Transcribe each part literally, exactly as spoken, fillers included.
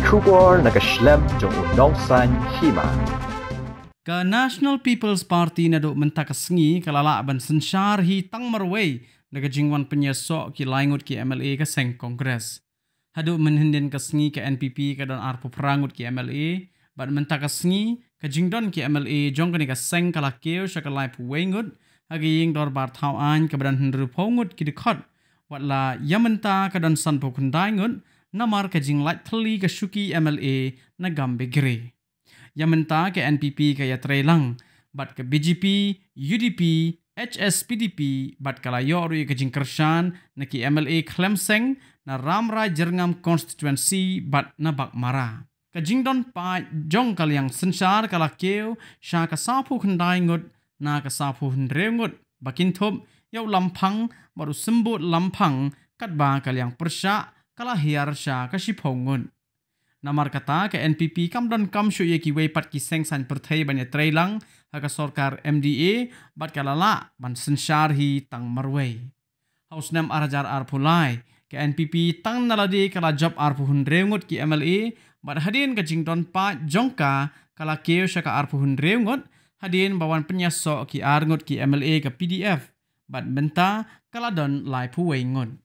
Khubor na ka shlem jong u nongsan hima. Ka National People's Party naduh mynta ka sngi ka la lah ban synshar hi tang marwei da ka jingwan pynïasoh ki lai ngut ki M L A ka seng Congress. Haduh mynhynnin ka sngi ka N P P ka don arphew phra ngut ki M L A, bad mynta ka sngi ka jingdon ki M L A jong kane ka seng ka la kiew sha ka laiphew wei ngut, ha ka ïing dorbar thaw aiñ kaba don hynriewphew ngut ki dkhot, wat la ïa mynta ka don sanphew khyndai ngut, namar ka jinglait thylli ka shuki M L A na Gambegre. Ïa mynta ka N P P ka ïatrei lang bad ka B J P, U D P, H S P D P, bad ka la ïoh ruh ïa ka jingkyrshan na ki M L A khlem seng na Rambrai Jyrngam constituency bad na Baghmara. Ka jingdon paid jong ka liang synshar ka la kiew sha ka sawphew khyndai ngut na ka sawphew hynriew ngut, ba kynthup ïa u Lamphang bad u Symbud Lamphang, katba ka liang pyrshah ka la hiar sha ka shiphew ngut. Namar kata ka N P P kam donkam shuh ïa kiwei pat ki seng saiñ pyrthei ban ïatrei lang ha ka sorkar M D A, bad ka la lah ban synshar hi tang marwei. Ha u snem ar hajar arphew lai, ka N P P tang na lade ka la jop arphew hynriew ngut ki M L A, bad hadien ka jingdon paid jong ka ka la kiew sha ka arphew hynriew ngut, hadien ba wan pynïasoh ki ar ngut ki M L A ka P D F, bad mynta ka la don laiphew wei ngut.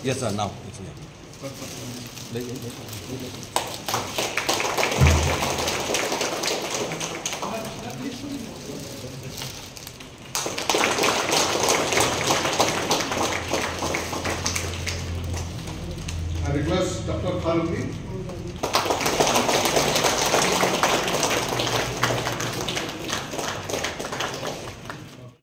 Yes, sir, now it's here. I request Doctor Farooqi.